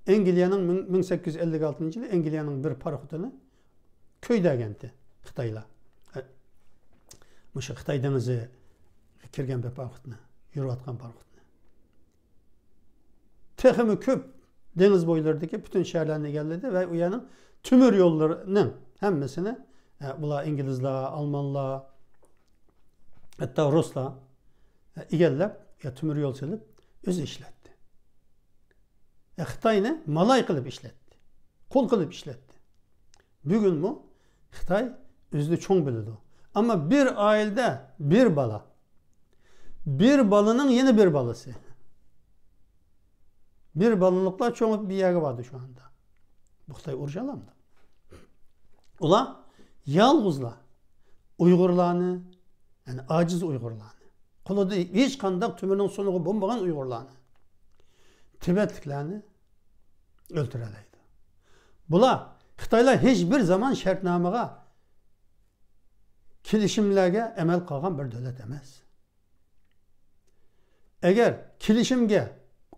ئەنگلىيەنىڭ مىڭ، مىڭ سەككىز يۈز ئەللىك ئالتىنچى يىلى ئەنگلىيەنىڭ بىر پاراخوتىنى كۆيدۈرگەنتى خىتايلار. ئە، مۇشۇ خىتاي دېڭىزىغا كىرگەن بىر پاراخوتنى، يۈرۈۋاتقان پاراخوتنى. تېخىمۇ كۆپ دېڭىز بويلىرىدىكى پۈتۈن شەھەرلەرنى ئىگىلىدى ۋە ئۇ يەرنىڭ تۆمۈر يوللىرىنىڭ ھەممىسىنى، ئە، بۇلار ئىنگلىزلار، ئالمانلار، ھەتتا رۇسلار، ئە، ئىگىلەپ، يا تۆمۈر يول سېلىپ، ئۆزى ئىشلەتتى. ئە، خىتاينى مالاي قىلىپ ئىشلەتتى. قۇل قىلىپ ئىشلەتتى. بۈگۈنمۇ خىتاي ئۆزىنى چوڭ بىلىدۇ. ئەمما بىر ئائىلىدە بىر بالا. بىر بالىنىڭ يەنە بىر بالىسى. بىر بالىلىقلار چوڭىيىپ بىر يەرگە باردى شۇ ئاندا. بۇ خىتاي ئۇرۇشالامدۇ؟ ئۇلار يالغۇزلا ئۇيغۇرلارنى، يەنى ئاجىز ئۇيغۇرلارنى، قولىدا ھېچقانداق تۆمۈرنىڭ سۇنۇقى بولمىغان ئۇيغۇرلارنى، تىبەتلىكلەرنى ئۆلتۈرەلەيدۇ. بۇلار، خىتايلار ھېچ بىر زامان شەرتنامىغا، كېلىشىملەرگە ئەمەل قىلغان بىر دۆلەت ئەمەس. ئەگەر كېلىشىمگە،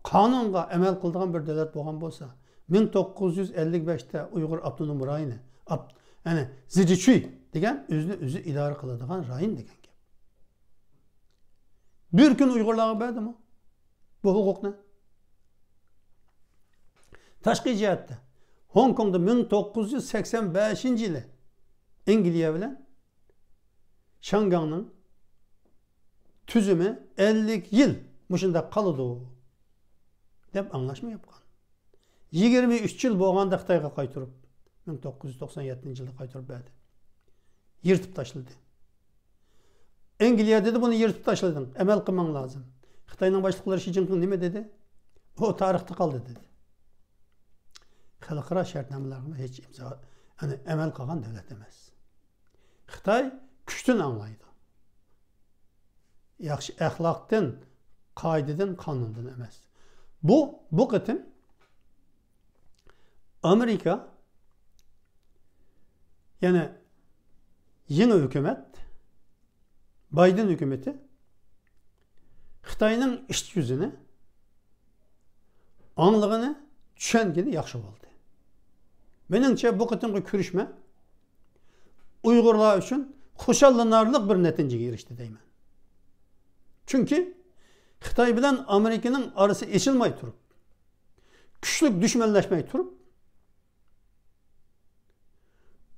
قانۇنغا ئەمەل قىلىدىغان بىر دۆلەت بولغان بولسا، مىڭ توققۇز يۈز ئەللىك بەشتە ئۇيغۇر ئاپتونوم رايونى، ئاپ-، يەنى زىجىچۈي دېگەن ئۆزىنى ئۆزى ئىدارە قىلىدىغان رايون دېگەن گەپ. بىر كۈن ئۇيغۇرلارغا بەردىمۇ بۇ ھوقۇقنى؟ تاشقى جەھەتتە، ھوڭكوڭدا مىڭ توققۇز يۈز سەكسەن بەشىنچى يىلى ئەنگلىيە بىلەن شياڭگاڭنىڭ تۈزۈمى ئەللىك يىل مۇشۇنداق قالىدۇ، دەپ ئاڭلاشما ياپقان. يىگىرمە ئۈچ يىل بولغاندا خىتايغا قايتۇرۇپ، مىڭ توققۇز يۈز توقسان يەتتىنچى يىلدا قايتۇرۇپ بەردى. يىرتىپ تاشلىدى. ئەنگلىيە دېدى، بۇنى يىرتىپ تاشلىدىڭ، ئەمەل قىلماڭ لازىم. خىتاينىڭ باشلىقلىرى شى جىنپىڭ نېمە دېدى؟ ئۇ تارىختا قالدى دېدى. خەلقئارا شەرتنامىلەرگە ھېچ ئىمزا، يەنى ئەمەل قىلغان دۆلەت ئەمەس. خىتاي كۈچتىن ئاڭلايدۇ. ياخشى ئەخلاقتىن، قائىدىدىن، قانۇندىن ئەمەس. بۇ، بۇ قېتىم ئامېرىكا، يەنى يېڭى ھۆكۈمەت، بايدېن ھۆكۈمىتى خىتاينىڭ ئىچ يۈزىنى ئاڭلىغىنى، چۈشەنگىنى ياخشى بولدى. مېنىڭچە، بۇ قېتىمقى كۆرۈشمە ئۇيغۇرلار ئۈچۈن خۇشاللىنارلىق بىر نەتىجىگە ئېرىشتى دەيمەن. چۈنكى خىتاي بىلەن ئامېرىكىنىڭ ئارىسى ئېچىلماي تۇرۇپ، كۈچلۈك دۈشمەنلەشمەي تۇرۇپ،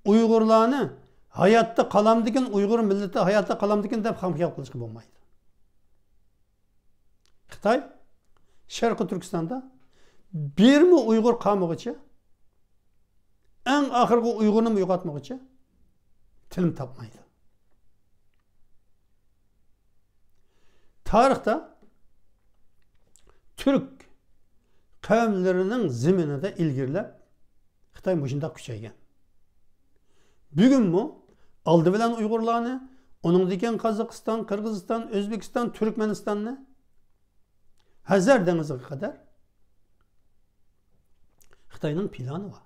ئۇيغۇرلارنى ھاياتتا قالامدىكىن، ئۇيغۇر مىللىتى ھاياتتا قالامدىكىن دەپ خام خىيال قىلىشقا بولمايدۇ. خىتاي شەرقىي تۈركىستاندا بىرمۇ ئۇيغۇر قالمىغۇچە، ئەڭ ئاخىرقى ئۇيغۇرنىمۇ يوقاتمىغۇچە تىنىم تاپمايدۇ. تارىختا تۈرك قەۋملىرىنىڭ زېمىنىدا ئىلگىرىلەپ خىتاي مۇشۇنداق كۈچەيگەن. بۈگۈنمۇ ئالدى بىلەن ئۇيغۇرلارنى، ئۇنىڭدىن كېيىن قازاقىستان، قىرغىزىستان، ئۆزبېكىستان، تۈركمەنىستاننى، ھەزەر دېڭىزىغا قەدەر خىتاينىڭ پىلانى بار.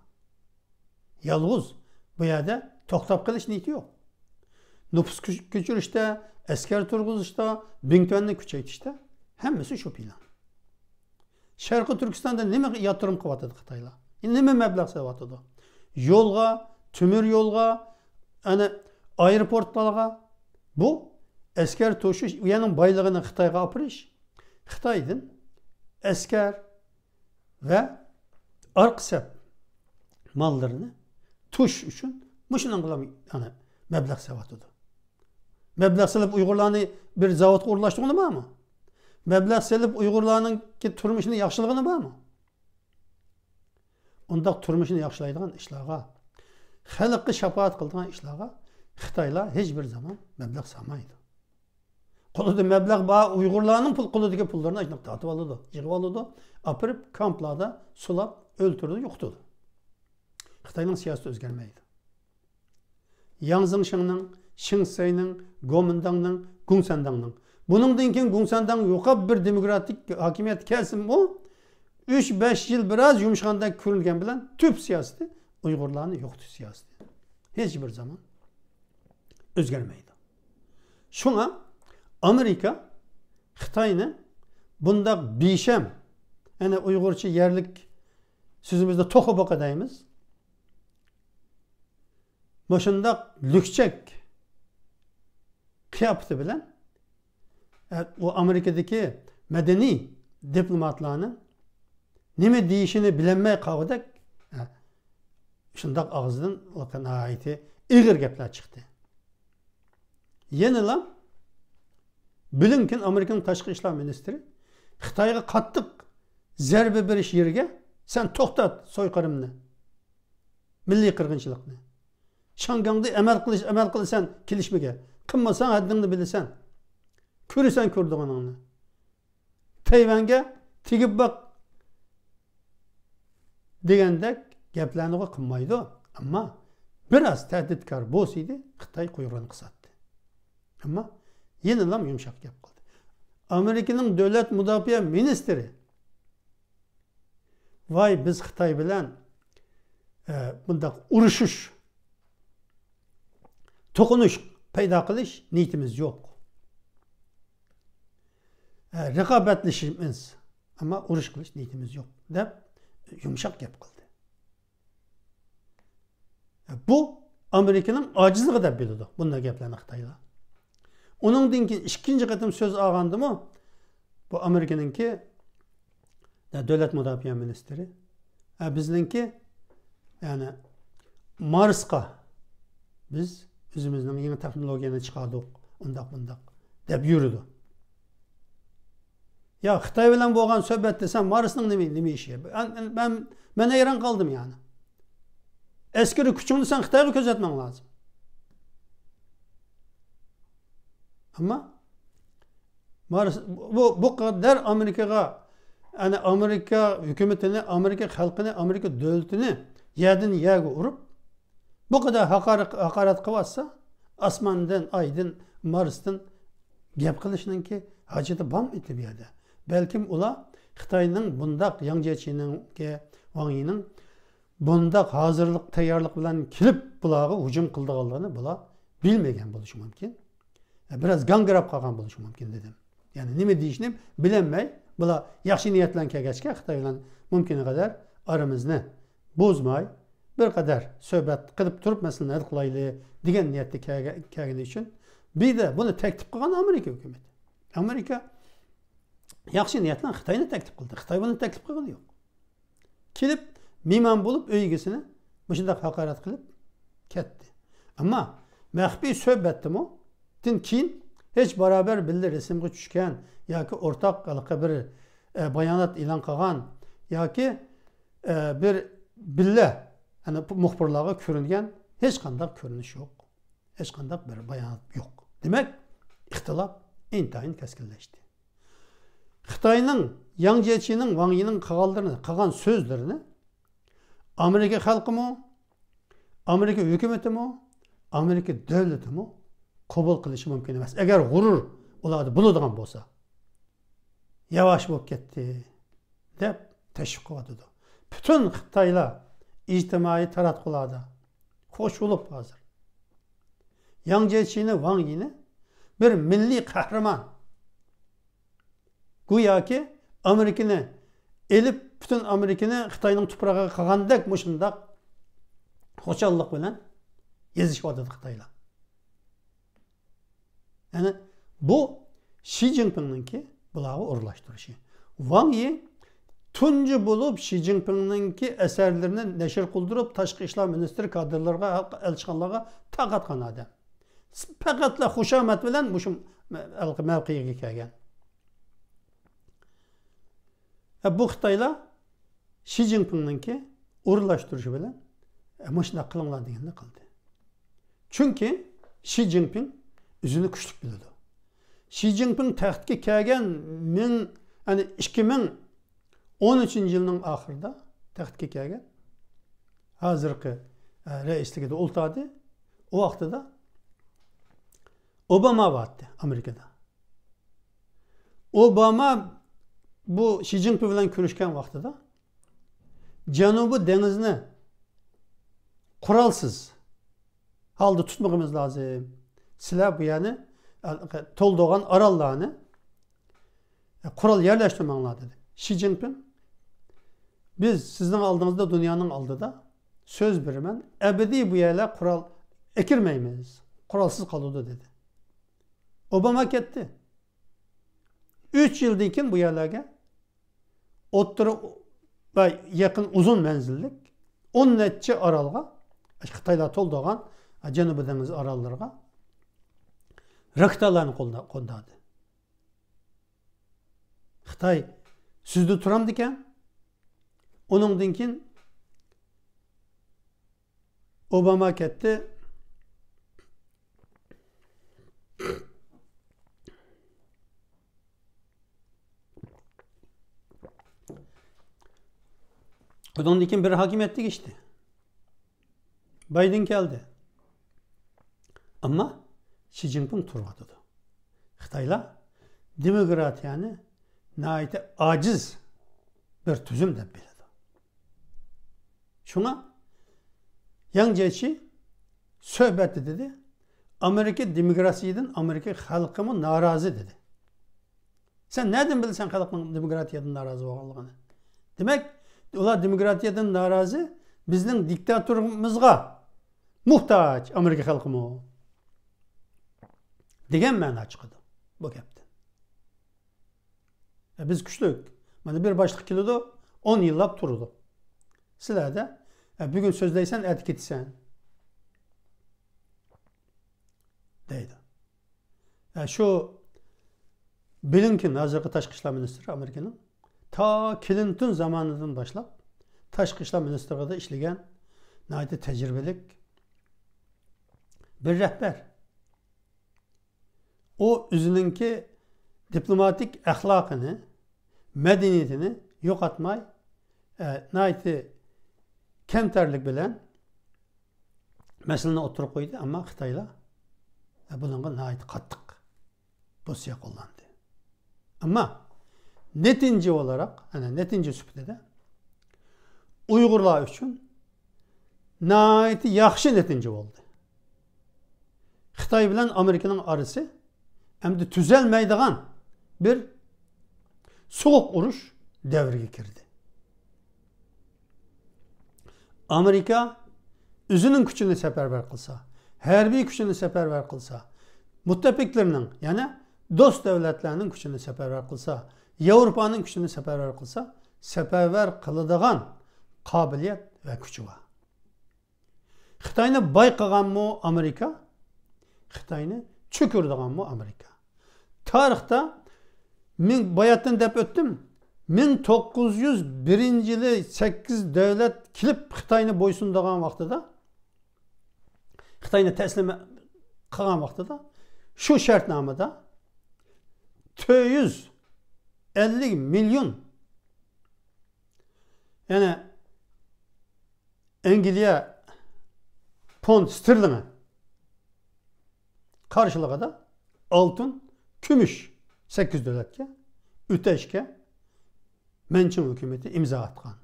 يالغۇز بۇ يەردە توختاپ قېلىش نىيىتى يوق. نوپۇس كۆچ-، كۆچۈرۈشتە، ئەسكەر تۇرغۇزۇشتا، بىڭتۈەننى كۈچەيتىشتە ھەممىسى شۇ پىلان. شەرقىي تۈركىستاندا نېمە ياتۇرۇم قىلىۋاتىدۇ خىتايلار؟ نېمە مەبلەغ سېلىۋاتىدۇ؟ يولغا، تۆمۈر يولغا، ئەنە ئايروپورتلارغا. بۇ ئەسكەر توشۇش، ئۇ يەرنىڭ بايلىقىنى خىتايغا ئاپىرىش، خىتايدىن ئەسكەر ۋە ئارقا سەپ ماللىرىنى توشۇش ئۈچۈن مۇشۇنىڭغىلا، يەنى، مەبلەغ سېلىۋاتىدۇ. مەبلەغ سېلىپ ئۇيغۇرلارنى بىر زاۋۇتقا ئورۇنلاشتۇرغىنى بارمۇ؟ مەبلەغ سېلىپ ئۇيغۇرلارنىڭكى تۇرمۇشىنى ياخشىلىغىنى بارمۇ؟ ئۇنداق تۇرمۇشىنى ياخشىلايدىغان ئىشلارغا، خەلققە شاپائەت قىلىدىغان ئىشلارغا خىتايلار ھېچ بىر زامان مەبلەغ سالمايدۇ. قولىدا مەبلەغ بار ئۇيغۇرلارنىڭ پۇل، قولىدىكى پۇللىرىنى ئاشۇنداق تارتىۋالىدۇ، يىغىۋالىدۇ، ئاپىرىپ كامپلاردا سولاپ ئۆلتۈرىدۇ، يوقىتىدۇ. خىتاينىڭ سىياسىتى ئۆزگەرمەيدۇ. ياڭ زېڭشىڭنىڭ، شېڭ سەينىڭ، گومىنداڭنىڭ، گۇڭسەنداڭنىڭ. بۇنىڭدىن كېيىن گۇڭسەنداڭ يوقاپ، بىر دېموكراتىك ھاكىمىيەت كەلسىمۇ، ئۈچ، بەش يىل بىراز يۇمشىغاندەك كۆرۈنگەن بىلەن، تۈپ سىياسىتى ئۇيغۇرلارنى يوقىتىش سىياسىتى. ھېچ بىر زامان ئۆزگەرمەيدۇ. شۇڭا ئامېرىكا خىتاينى بۇنداق بىشەم، يەنى ئۇيغۇرچە يەرلىك سۆزىمىزدە توخۇ بوقا دەيمىز، مۇشۇنداق لۈكچەك قىياپىتى بىلەن، ئە، ئۇ ئامېرىكىدىكى مەدەنىي دىپلوماتلارنىڭ نېمە دېيىشىنى بىلەلمەي قالغۇدەك، ئە، شۇنداق ئاغزىدىن ناھايىتى ئېغىر گەپلەر چىقتى. يەنىلا بلىنكېن، ئامېرىكىنىڭ تاشقى ئىشلار مىنىستىرى، خىتايغا قاتتىق زەربە بېرىش يېرىگە، سەن توختات سويقىرىمنى، مىللىي قىرغىنچىلىقنى. شياڭگاڭدا ئەمەل قىلىش، ئەمەل قىلىسەن كېلىشمىگە. قىلمىساڭ ھەددىڭنى بىلىسەن. كۆرىسەن كۆرىدىغىنىڭنى. تەيۋەنگە تېگىپ باق دېگەندەك گەپلەرنىغۇ قىلمايدۇ. ئەمما بىراز تەھدىتكار بولسىدى، خىتاي قۇيرۇقىنى قىساتتى. ئەمما يەنىلا يۇمشاق گەپ قىلدى. ئامېرىكىنىڭ دۆلەت مۇداپىئە مىنىستىرى، ۋاي، بىز خىتاي بىلەن، ئە، بۇنداق ئۇرۇشۇش، توقۇنۇش پەيدا قىلىش نىيىتىمىز يوق. ئە، رىقابەتلىشىمىز، ئەمما ئۇرۇش قىلىش نىيىتىمىز يوق، دەپ يۇمشاق گەپ قىلدى. بۇ ئامېرىكىنىڭ ئاجىزلىقى دەپ بىلىدۇ بۇنداق گەپلەرنى خىتايلار. ئۇنىڭدىن كېيىن ئىككىنچى قېتىم سۆز ئالغاندىمۇ، بۇ ئامېرىكىنىڭكى دۆلەت مۇداپىئە مىنىستىرى، ھە، بىزنىڭكى، يەنى، مارسقا بىز ئۆزىمىزنىڭ يېڭى تېخنولوگىيەنى چىقاردۇق، ئۇنداق، بۇنداق دەپ يۈرىدۇ. يا خىتاي بىلەن بولغان سۆھبەت دېسەم، مارسنىڭ نېمە، نېمە ئىشى؟ مەن، مەن، مەن ھەيران قالدىم يەنى. ئەسكىرىي كۈچۈڭنى سەن خىتايغا كۆرسەتمەڭ لازىم. ئەمما مارس، بۇ، بۇ قەدەر ئامېرىكىغا، يەنى ئامېرىكا ھۆكۈمىتىنى، ئامېرىكا خەلقىنى، ئامېرىكا دۆلىتىنى يەردىن يەرگە ئۇرۇپ، بۇ قەدەر ھاقارەت، ھاقارەت قىلىۋاتسا، ئاسماندىن، ئايدىن، مارستىن گەپ قىلىشنىڭكى ھاجىتى بارمىدى بۇ يەردە. بەلكىم ئۇلار خىتاينىڭ بۇنداق، ياڭ جيېچىنىڭكى، ۋاڭ يىنىڭ بۇنداق ھازىرلىق، تەييارلىق بىلەن كېلىپ بۇلارغا ھۇجۇم قىلىدىغانلىقىنى بۇلار بىلمىگەن بولۇشى مۇمكىن. بىراز گاڭگىراپ قالغان بولۇشى مۇمكىن دېدىم. يەنى نېمە دېيىشنى بىلەلمەي، بۇلار ياخشى نىيەت بىلەن كەلگەچكە، خىتاي بىلەن مۇمكىنى قەدەر ئارىمىزنى بۇزماي، بىر قەدەر سۆھبەت قىلىپ تۇرۇپ مەسىلىنى ھەل قىلايلى دېگەن نىيەتتە كەلگە-، كەلگىنى ئۈچۈن، بىر دە بۇنى تەكلىپ قىلغان ئامېرىكا ھۆكۈمىتى. ئامېرىكا ياخشى نىيەت بىلەن خىتاينى تەكلىپ قىلدى. خىتاي بۇنى تەكلىپ قىلغىنى يوق. كېلىپ، مېھمان بولۇپ، ئۆي ئىگىسىنى مۇشۇنداق ھاقارەت قىلىپ كەتتى. ئەمما مەخپىي سۆھبەتتىمۇ، دىن كېيىن ھېچ بارابەر بىللە رەسىمگە چۈشكەن ياكى ئورتاق ھېلىقى بىر، ئە، بايانات ئېلان قىلغان ياكى، ئە، بىر بىللە، يەنى مۇخبىرلارغا كۆرۈنگەن ھېچقانداق كۆرۈنۈش يوق. ھېچقانداق بىر بايانات يوق. دېمەك، ئىختىلاپ ئىنتايىن كەسكىنلەشتى. خىتاينىڭ، ياڭ جيېچىنىڭ، ۋاڭ يىنىڭ قىلغانلىرىنى، قىلغان سۆزلىرىنى ئامېرىكا خەلقىمۇ، ئامېرىكا ھۆكۈمىتىمۇ، ئامېرىكا دۆلىتىمۇ قوبۇل قىلىشى مۇمكىن ئەمەس. ئەگەر غۇرۇر ئۇلاردا بولىدىغان بولسا. ياۋاش بولۇپ كەتتى، دەپ تەشۋىق قىلىۋاتىدۇ. پۈتۈن خىتايلار ئىجتىمائىي تاراتقۇلاردا خوش بولۇپ ھازىر. ياڭ جيېچىنى، ۋاڭ يىنى بىر مىللىي قەھرىمان. گوياكى ئامېرىكىنى ئېلىپ، پۈتۈن ئامېرىكىنى خىتاينىڭ تۇپرىقىغا قىلغاندەك مۇشۇنداق خۇشاللىق بىلەن يېزىشىۋاتىدۇ خىتايلار. يەنى بۇ شى جىنپىڭنىڭكى بۇلارغا ئورۇنلاشتۇرۇشى. ۋاڭ يى تۇنجى بولۇپ شى جىنپىڭنىڭكى ئەسەرلىرىنى نەشر قىلدۇرۇپ، تاشقى ئىشلار مىنىستىرى كادىرلىرىغا، ئەلچىخانىلارغا تارقاتقان ئادەم. پەقەتلا خۇشامەت بىلەن مۇشۇ مەۋقەگە كەلگەن. ھە، بۇ خىتايلار شى جىنپىڭنىڭكى ئورۇنلاشتۇرۇشى بىلەن، ھە، مۇشۇنداق قىلىڭلار دېگەننى قىلدى. چۈنكى شى جىنپىڭ ئۆزىنى كۈچلۈك بىلىدۇ. شى جىنپىڭ تەختكە كەلگەن مىڭ، يەنى ئىككى مىڭ ئون ئۈچىنچى يىلنىڭ ئاخىرىدا تەختكە كەلگەن. ھازىرقى، ئە، رەئىسلىكىدە ئولتۇردى. ئۇ ۋاقتىدا ئوباما بارتتى ئامېرىكىدا. ئوباما بۇ شى جىنپىڭ بىلەن كۆرۈشكەن ۋاقتىدا جەنۇبىي دېڭىزنى قورالسىز ھالدا تۇتمىقىمىز لازىم. سىلەر بۇ يەرنى، تولدۇرغان ئاراللارنى قورال يەرلەشتۈرمەڭلار دېدى. شى جىنپىڭ، بىز سىزنىڭ ئالدىڭىزدا، دۇنيانىڭ ئالدىدا سۆز بېرىمەن، ئەبەدىي بۇ يەرلەر قورال ئەكىرمەيمىز، قورالسىز قالىدۇ دېدى. ئوباما كەتتى. ئۈچ يىلدىن كېيىن بۇ يەرلەرگە ئوتتۇرا ۋە يېقىن ئۇزۇن مەنزىللىك ئون نەچچە ئارالغا، خىتايلار تولدۇرغان جەنۇبىي دېڭىز ئاراللىرىغا راكېتالارنى قولدا-، قونداردى. خىتاي سۆزىدە تۇرامدىكەن؟ ئۇنىڭدىن كېيىن ئوباما كەتتى. ئۇنىڭدىن كېيىن بىر ھاكىمىيەت تېگىشتى. بايدېن كەلدى. ئەمما شى جىنپىڭ تۇرۇۋاتىدۇ. خىتايلار دېموكراتىيەنى ناھايىتى ئاجىز بىر تۈزۈم دەپ بىلىدۇ. شۇڭا ياڭ جيېچى سۆھبەتتە دېدى، ئامېرىكا دېموكراتىيىدىن ئامېرىكا خەلقىمۇ نارازى دېدى. سەن نەدىن بىلىسەن خەلقنىڭ دېموكراتىيەدىن نارازى بولغانلىقىنى؟ دېمەك، ئۇلار دېموكراتىيەدىن نارازى، بىزنىڭ دىكتاتورىمىزغا موھتاج ئامېرىكا خەلقىمۇ دېگەن مەنا چىقىدۇ بۇ گەپتىن. ئە، بىز كۈچلۈك. مانا بىر باشلىق كېلىدۇ، ئون يىللاپ تۇرىدۇ. سىلەردە، ئە، بۈگۈن سۆزلەيسەن، ئەتە كېتىسەن. دەيدۇ. ئە، شۇ بلىنكېن، ھازىرقى تاشقى ئىشلار مىنىستىرى ئامېرىكىنىڭ، تا كلىنتون زامانىدىن باشلاپ تاشقى ئىشلار مىنىستىرلىقىدا ئىشلىگەن ناھايىتى تەجرىبىلىك بىر رەھبەر. ئۇ ئۆزىنىڭكى دىپلوماتىك ئەخلاقىنى، مەدەنىيىتىنى يوقاتماي، ئە، ناھايىتى كەمتەرلىك بىلەن مەسىلىنى ئوتتۇرىغا قويدى، ئەمما خىتايلار، ئە، بۇنىڭغا ناھايىتى قاتتىق پوزىتسىيە قوللاندى. ئەمما نەتىجە ئولاراق، يەنى نەتىجە سۈپىتىدە ئۇيغۇرلار ئۈچۈن ناھايىتى ياخشى نەتىجە بولدى. خىتاي بىلەن ئامېرىكىنىڭ ئارىسى ئەمدى تۈزەلمەيدىغان بىر سوغۇق ئۇرۇش دەۋرىگە كىردى. ئامېرىكا ئۆزىنىڭ كۈچىنى سەپەرۋەر قىلسا، ھەربىي كۈچىنى سەپەرۋەر قىلسا، مۇتتەپىقلىرىنىڭ، يەنى دوست دۆلەتلەرنىڭ كۈچىنى سەپەرۋەر قىلسا، ياۋروپانىڭ كۈچىنى سەپەرۋەر قىلسا، سەپەرۋەر قىلىدىغان قابىلىيەت ۋە كۈچى بار. خىتاينى باي قىلغانمۇ ئامېرىكا، خىتاينى چۆكۈرىدىغانمۇ ئامېرىكا. تارىختا مىڭ، باياتتىن دەپ ئۆتتۈم، مىڭ توققۇز يۈز بىرىنچى يىلى سەككىز دۆلەت كېلىپ خىتاينى بويسۇندۇرغان ۋاقتىدا، خىتاينى تەسلىم قىلغان ۋاقتىدا شۇ شەرتنامىدا تۆت يۈز ئەللىك مىليون، يەنى ئەنگلىيە پوند ستېرلىڭى قارشىلىقىدا ئالتۇن، كۈمۈش سەككىز دۆلەتكە ئۆتەشكە مەنچىڭ ھۆكۈمىتى ئىمزا ئاتقان.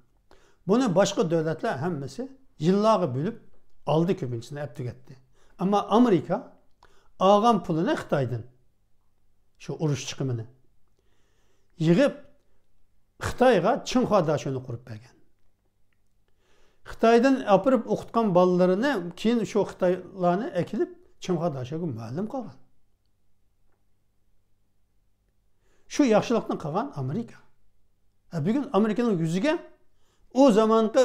بۇنى باشقا دۆلەتلەر ھەممىسى يىللارغا بۆلۈپ ئالدى، كۆپىنچىسىنى ئەپ تۈگەتتى. ئەمما ئامېرىكا ئالغان پۇلىنى خىتايدىن، شۇ ئۇرۇش چىقىمىنى يىغىپ، خىتايغا چىڭخۇا داشۆنى قۇرۇپ بەرگەن. خىتايدىن ئاپىرىپ ئوقۇتقان بالىلىرىنى كېيىن شۇ خىتايلارنى ئەكېلىپ چىڭخۇا داشۆگە مۇئەللىم قىلغان. شۇ ياخشىلىقنى قىلغان ئامېرىكا. ھە، بۈگۈن ئامېرىكىنىڭ يۈزىگە ئۇ زامانقى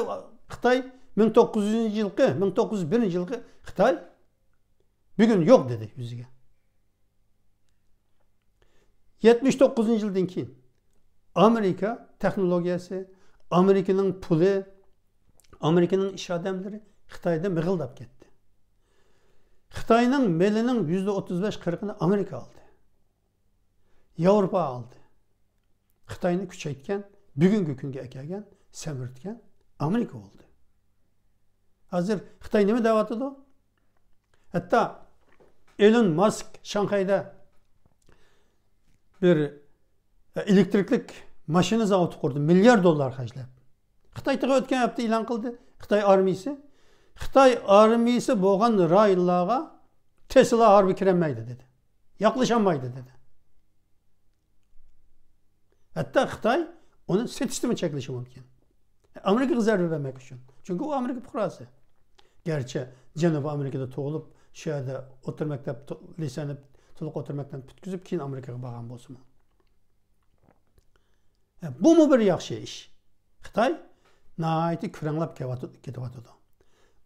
خىتاي، مىڭ توققۇز يۈزىنچى يىلقى، مىڭ توققۇز يۈز بىرىنچى يىلقى خىتاي بۈگۈن يوق دېدى يۈزىگە. يەتمىش توققۇزىنچى يىلدىن كېيىن ئامېرىكا تېخنولوگىيەسى، ئامېرىكىنىڭ پۇلى، ئامېرىكىنىڭ ئىش ئادەملىرى خىتايدا مىغىلداپ كەتتى. خىتاينىڭ مېلىنىڭ يۈزدە ئوتتۇز بەش قىرىقىنى ئامېرىكا ئالدى. ياۋروپا ئالدى. خىتاينى كۈچەيتكەن، بۈگۈنكى كۈنگە ئەكەلگەن، سەمرىتكەن ئامېرىكا بولدى. ھازىر خىتاي نېمە دەۋاتىدۇ؟ ھەتتا ئېلون ماسك شاڭخەيدە بىر ئېلېكتىرىكلىك ماشىنا زاۋۇتى قۇردى، مىليار دوللار خەجلەپ. خىتاي تېخى ئۆتكەن ھەپتە ئېلان قىلدى. خىتاي ئارمىيىسى، خىتاي ئارمىيىسى بولغان رايونلارغا تېسلا ھاربا كىرەلمەيدۇ دېدى. ياقلىشالمايدۇ دېدى. ھەتتا خىتاي ئۇنى سېتىشتىمۇ چەكلىشى مۇمكىن. ئامېرىكىغا زەربە بەرمەك ئۈچۈن. چۈنكى ئۇ ئامېرىكا پۇقراسى. گەرچە جەنۇبىي ئامېرىكىدا تۇغۇلۇپ، شۇ يەردە ئوتتۇرا مەكتەپ تو-، لىسېينى، تولۇق ئوتتۇرا مەكتەپنى پۈتكۈزۈپ، كېيىن ئامېرىكىغا بارغان بولسىمۇ. بۇمۇ بىر ياخشى ئىش. خىتاي ناھايىتى كۆرەڭلەپ كېۋاتىدۇ، كېتىۋاتىدۇ.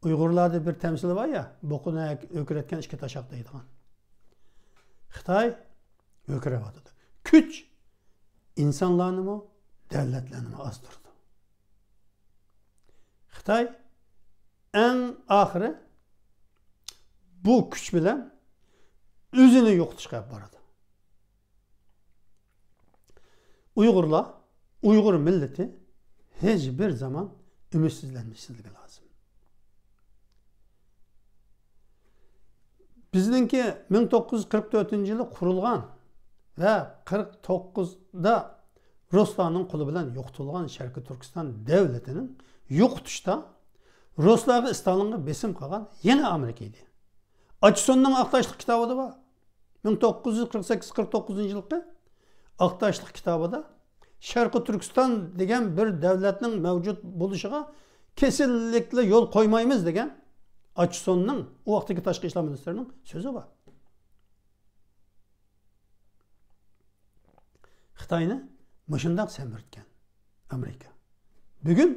ئۇيغۇرلاردا بىر تەمسىل بار يا، بوقىنى ھۆركىرەتكەن ئىككى تاشاق دەيدىغان. خىتاي ھۆركىرەۋاتىدۇ. كۈچ ئىنسانلارنىمۇ، دۆلەتلەرنىمۇ ئازدۇرىدۇ. خىتاي ئەڭ ئاخىرى بۇ كۈچ بىلەن ئۆزىنى يوقىتىشقا ئەپ بارىدۇ. ئۇيغۇرلار، ئۇيغۇر مىللىتى ھېچ بىر زامان ئۈمىدسىزلەنمەسلىكى لازىم. بىزنىڭكى مىڭ توققۇز يۈز قىرىق تۆتىنچى يىلى قۇرۇلغان ۋە قىرىق توققۇزدا رۇسلارنىڭ قولى بىلەن يوقىتىلغان شەرقىي تۈركىستان دۆلىتىنىڭ يوقىتىشتا رۇسلارغا، ستالىنغا بېسىم قىلغان يەنە ئامېرىكا ئىدى. ئاچسوننىڭ ئاق تاشلىق كىتابىدا بار. مىڭ توققۇز يۈز قىرىق سەككىز قىرىق توققۇزىنچى يىلقى ئاق تاشلىق كىتابىدا شەرقىي تۈركىستان دېگەن بىر دۆلەتنىڭ مەۋجۇت بولۇشىغا كېسىنلىكلا يول قويمايمىز دېگەن ئاچسوننىڭ، ئۇ ۋاقىتتىكى تاشقى ئىشلار مىنىستىرىنىڭ سۆزى بار. خىتاينى مۇشۇنداق سەمرىتكەن ئامېرىكا. بۈگۈن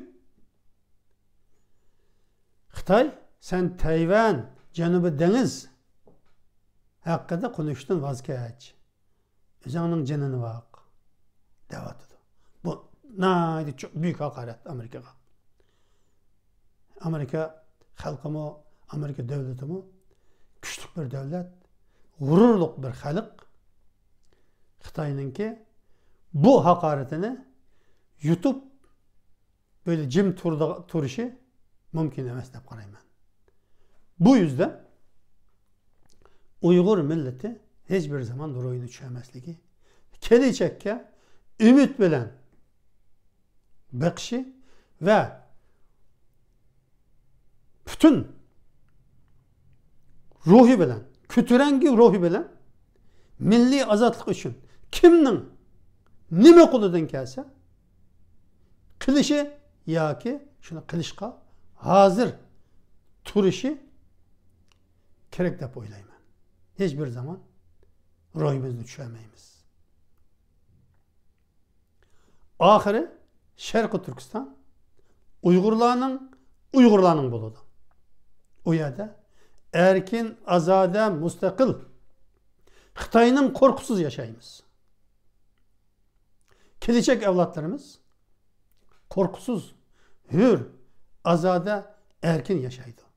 خىتاي، سەن تەيۋەن، جەنۇبىي دېڭىز ھەققىدە قونۇشتىن ۋاز كەچ. ئۆزۈڭنىڭ جېنىنى باق دەۋاتىدۇ. بۇ ناھايىتى چوڭ، بۈيۈك ھاقارەت ئامېرىكىغا. ئامېرىكا خەلقىمۇ، ئامېرىكا دۆلىتىمۇ كۈچلۈك بىر دۆلەت، غۇرۇرلۇق بىر خەلق. خىتاينىڭكى بۇ ھاقارىتىنى يۇتۇپ بۆيلە جىم تۇرىدىغا-، تۇرۇشى مۇمكىن ئەمەس دەپ قارايمەن. بۇ يۈزدە ئۇيغۇر مىللىتى ھېچ بىر زامان روھىنى چۈشۈرمەسلىكى، كېلىچەككە ئۈمىد بىلەن بېقىشى ۋە پۈتۈن روھى بىلەن، كۆتۈرەڭگۈ روھى بىلەن مىللىي ئازادلىق ئۈچۈن كىمنىڭ نېمە قولىدىن كەلسە قىلىشى ياكى شۇنى قىلىشقا ھازىر تۇرۇشى كېرەك دەپ ئويلايمەن. ھېچ بىر زامان روھىمىزنى چۈشۈرمەيمىز. ئاخىرى شەرقىي تۈركىستان ئۇيغۇرلارنىڭ، ئۇيغۇرلارنىڭ بولىدۇ. ئۇ يەردە ئەركىن، ئازادە، مۇستەقىل، خىتاينىڭ قورقۇسىز ياشايمىز. كېلىچەك ئەۋلادلىرىمىز قورقۇسىز، ھۆر، ئازادە، ئەركىن ياشايدۇ.